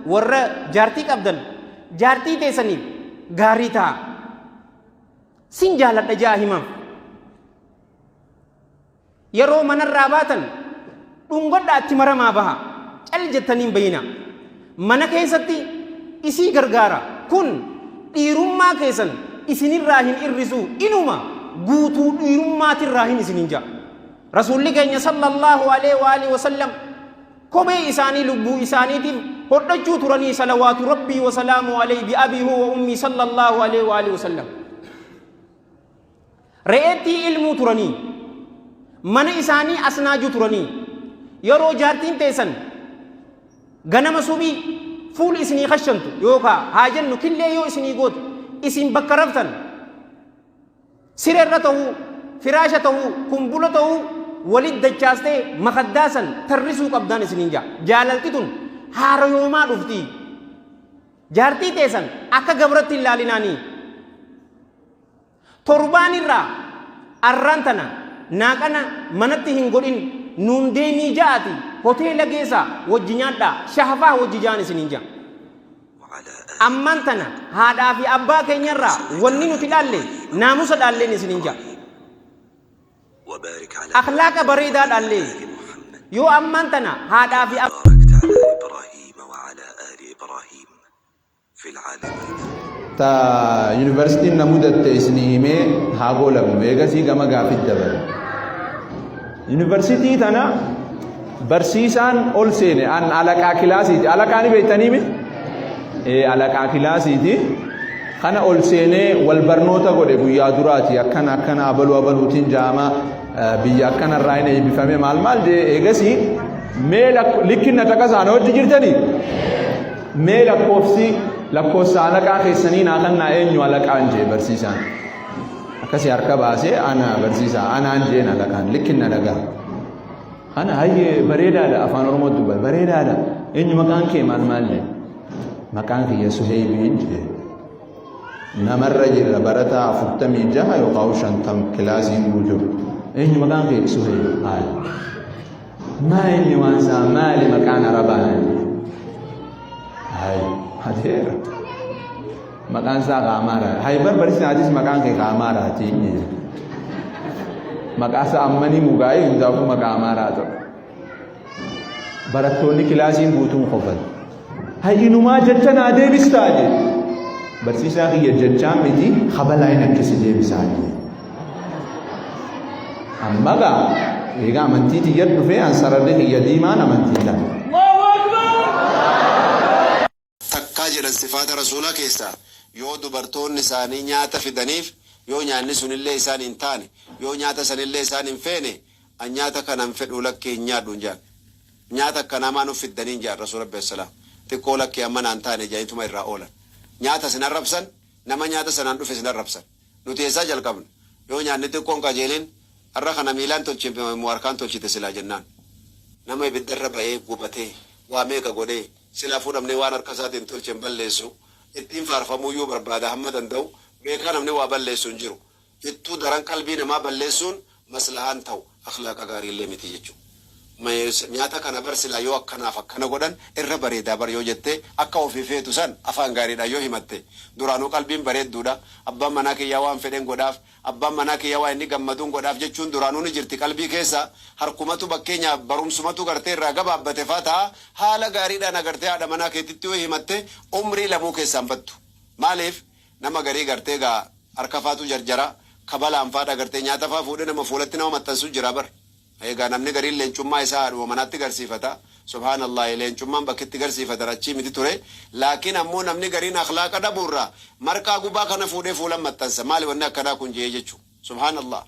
Warra jaartii qabdan, jaartii teessaniif gaarii ta'a. Sin jaaladha ja'a himaaf. Yeroo manarraa baatan dhungadhaa itti maramaa baha. Cal jettanii hin bayinaa. Mana keessatti isii gargaara. Kun dhiirummaa keessan isinirraa hin irrisu, inuma guutuu dhiirummaatirraa hin isinin ja'a. Rasuulli keenya sallallahu alaihi wa alihi wasallam kophee isaanii lubbuu isaaniitiif hodhachuu turanii, salawaatu rabbii wa salaamu alaihi bi abii huwa ummii sallallahu alaihi wa alihi wasallam. Re'eettii ilmuu turanii, mana isaanii asnaajuu turanii, yeroo jaartiin teessan ganama subii fuul isinii kashantu yookaa haa jennu killee yoo isinii gootu, isin bakka raftan sireerra ta'uu, firaasha ta'uu, kumbula ta'uu walit dachaastee makaddaa san tarrisuu qabdaan isiniin ja'a. Jaalalti tun haarayoomaa dhuftii. Jaartii teessan akka gabratti hin laalinaanii. Torbaan irraa arraan tana naaqana manatti hin godhin, nuun deemii ja'aati hoteela geessaa wajji nyaadhaa, shahfaa wajji ja'an isiniin ja'a. Ammaan tana haadhaa fi abbaa keenyarraa wanni nuti dhaalle naamusa dhaalleen isiniin ja'a. Akhlaaqa bareedaa dhaallee yoo ammaan tana haadhaa fi Ta yuunivarsiitiin na mudatte isinii himee haa goolabnu. Eegasii gama gaafit dabarra. Yuunivarsiitii tana barsiisaan ol seene, an alaqaa kilaasiiti. Alaqaa ni beektanii mi? Ee, alaqaa kilaasiiti. Kana ol seenee wal barnoota godhe guyyaa duraati. Akkana akkana, abaluu abaluutiin jaama, biyya akkana irraa hin eebbifame, maal maal jee. Eegasii mee likkinna caqasaan hojii jirtanii? Mee lakkoofsi lakkoofsa alaqaa keessanii naa kannaa, eenyu alaqaan jee barsiisaan. Akkasii harka baasee, ana barsiisaa, anaan jeen alaqaan, likkinna dhagaa. Kana hayyee, bareedaadha, afaan Oromoo dubbata, bareedaadha. Eenyu maqaan kee, maal maal jee. Maqaan kiyya Suheebiin jee. Namarra jirra barataa 46 yookaan 50 kilaasiin guutuu. Eenyu maqaan kee? Suheeb. Haala. Maa inni waan isaa maali maqaan Arabaa naan jedhe. Hay, adeera. Maqaan isaa ka Amaaraa. Hay, bar barsiisaatis maqaan kee ka Amaaraati inni jedhe. Maqaa isaa ammanii mugaa'ee hundaafuu maqaa Amaaraa ta'u. Barattoonni kilaasiin guutuun kofal. Hay, inumaa jecha naa deebistaa jedhe. Barsiisaa kiyya, jechaan miti, kabalaa hin akkisi deebisaa jedhe. Amma gaa egaa amantii tiyya dhufee, an sararri kiyya diimaan amantii tana. Takkaa jedhan, sifaata Rasuulaa keessaa, yoo dubartoonni isaanii nyaata fidaniif, yoo nyaanni sunillee isaan hin taane, yoo nyaata sanillee isaan hin feene, an nyaata kana hin fedhuu, lakkii hin nyaadhu hin jedhan. Nyaata akkanaa maa nuf fiddanii hin jedhan. Rasuula Rabbi salaam xiqqoo lakkii amma naan taane jedhanituma irraa oolan. Nyaata sin arrabsan, nama nyaata sanaan dhufe sin arrabsan. Nuti eessaa jalqabna? Yoo nyaanni xiqqoo hin qajeelin, har'a kana miilaan tolchite moo harkaan tolchite silaa jennaan. Nama ibiddarra ba'ee gubatee waa meeqa godhee silaafuu namni waan harka isaatiin tolche hin balleessu. Ittiin faarfamuuyyuu barbaada hamma danda'u. Beekaa namni waa balleessu hin jiru. Ittuu daran qalbii namaa balleessuun maslahaa hin ta'u, akhlaaqa gaariillee miti jechuudha. Nyaata kana bar silaa yoo akkanaaf akkana godhan irra bareedaa bar yoo jette, akka ofii feetu san afaan gaariidhaan yoo himatte, duraanuu qalbiin bareedduudha. Abbaan manaa kiyyaa waan fedhen godhaaf, abbaan manaa kiyya waan inni gammaduun godhaaf jechuun duraanuu ni jirti qalbii keessa. Harkumatu bakkeenyaaf barumsumatu gartee irraa gabaabbate faa ta'a. Haala gaariidhaan agartee haadha manaa keetitti yoo himatte, umrii lamuu keessaan battu. Maaliif nama garii gartee gaa harka faatu jarjara, kabalaan faadha gartee nyaata faa fuudhee nama fuulatti nama maxxansu jira bar. Egaa namni gariin leencummaa isaa haadhuma manaatti garsiifata. Subhaanallaahi, leencummaan bakki itti garsiifatan achii miti ture. Laakiin ammoo namni gariin akhlaaqa dhabuurraa marqaa gubaa kana fuudhee fuulan maxxansa. Maali wanni akkanaa kun je'ee jechu. Subhaanallah.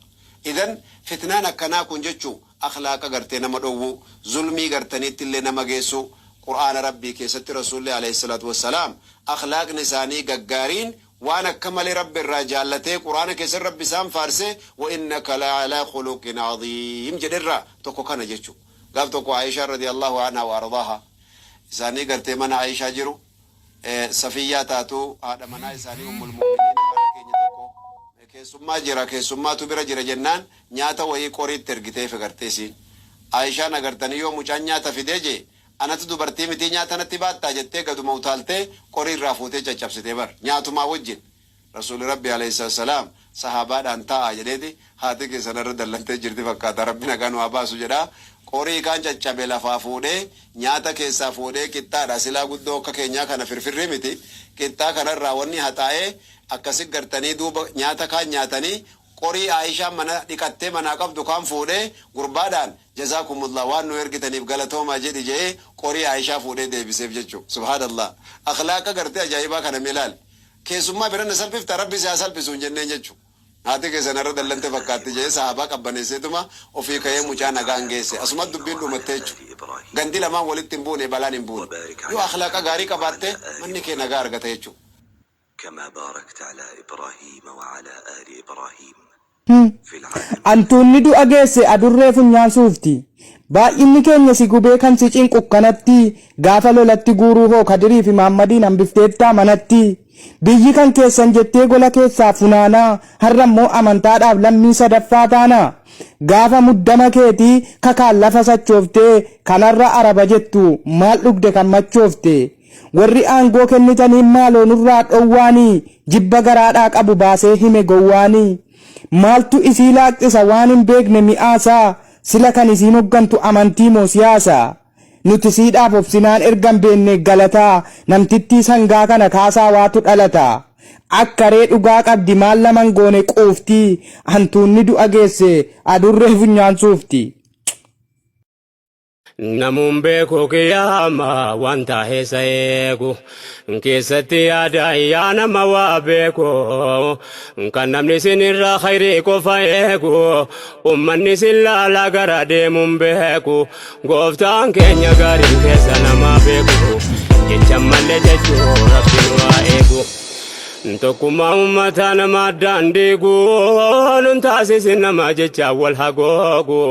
Idan fitnaan akkanaa kun jechu akhlaaqa gartee nama dhowwuu, zulmii gartaniitti illee nama geessuu. Qur'aana Rabbii keessatti Rasuulli alayhi salaatu wassalaam akhlaaqni isaanii gaggaariin waan akka malee Rabbi irraa jaallatee Qur'aana keessatti Rabbi isaan faarse, wa innaka la'alaa khuluqin aziim jedherraa tokko kana jechu. Gaaf tokko Aayishaan radiyallahu anhaa wa ardaahaa isaanii gartee mana Aayishaa jiru, Safiyyaa taatu haadha manaa isaanii ummul mu'miniina haadha keenya tokko keessummaa jira, keessummaatu bira jira jennaan, nyaata wayii qoriitti ergiteefi gartee isiin. Aayishaan agartanii yoo mucaan nyaata fidee jee Anatu dubartii mitii nyaata natti baattaa jettee gaduma utaaltee qorii irraa fuutee caccabsitee bar nyaatumaa wajjin. Rasuulli Rabbii aleyh salaam sahaabaadhaan taa'aa jedheeti haati kee sanarra dallantee jirti fakkaata Rabbi nagaa nu haa baasu jedhaa qorii kaan caccabe lafaa fuudhee nyaata keessaa fuudhee qixxaadha silaa guddoo akka keenyaa kana firfirrii miti qixxaa kanarraa wanni haxaa'ee akkasi gartanii duuba nyaata kaan nyaatanii qorii Aayishaan mana dhiqattee manaa qabdu kaan fuudhee gurbaadhaan Jazaakumullah waan nu ergitaniif galatoomaa jedhi je'ee qorii Aayishaa fuudhee deebiseef jechu. Subhaanallah. Akhlaaqa gartee ajaa'ibaa kana mee laali. Keessummaa bira na salphifta Rabbi si haa salphisu hin jenneen jechu. Haati kee sanarra dallante fakkaatti je'ee sahaabaa qabbaneesseetuma ofii ka'ee mucaa nagaan geesse. Asumatti dubbiin dhumatte jechu. Gandi lamaan walitti hin buune balaan hin buune. Yoo akhlaaqa gaarii qabaatte manni kee nagaa argata jechu. كما باركت على إبراهيم وعلى آل إبراهيم في العالمين. Antuunni du'a geesse adurree funyaan suufti. Baay'inni keenya si gubee kan si cinqu kanatti gaafa lolatti guuruu hoo Kadirii fi Mahaammadiin hambifteettaa manatti. Biyyi kan keessan jettee gola keessaa funaanaa har'a immoo amantaadhaaf lammii sadaffaa taanaa. Gaafa muddama keetii kakaan lafa sachooftee kanarra araba jettu maal dhugde kan machoofte. Warri aangoo kennitaniin maaloo nurraa dhowwaanii jibba garaadhaa qabu baasee hime gowwaanii. Maaltu isii laaqxisa waan hin beekne mi'aasaa sila kan isiin hoggantu amantii moo siyaasa? Nuti siidhaaf obsinaan ergan beenne galataa namtittii sangaa kana kaasaa waatu dhalata. Akka ree dhugaa qabdi maal laman goone quufti hantuunni du'a geesse adurree funyaan suufti. Namuun beeku qiyaama waan taa'ee isa eegu keessatti yaada yaa nama waa beeku kan namni isin irraa khayrii qofa eegu ummanni isin laalaa gara deemuun beeku gooftaan keenya gaariin keessa nama beeku jecha malee jechuu rabbi nu haa eegu. Tokkummaa ummataa nama addaan diigu nun taasisin nama jecha wal hagoogu.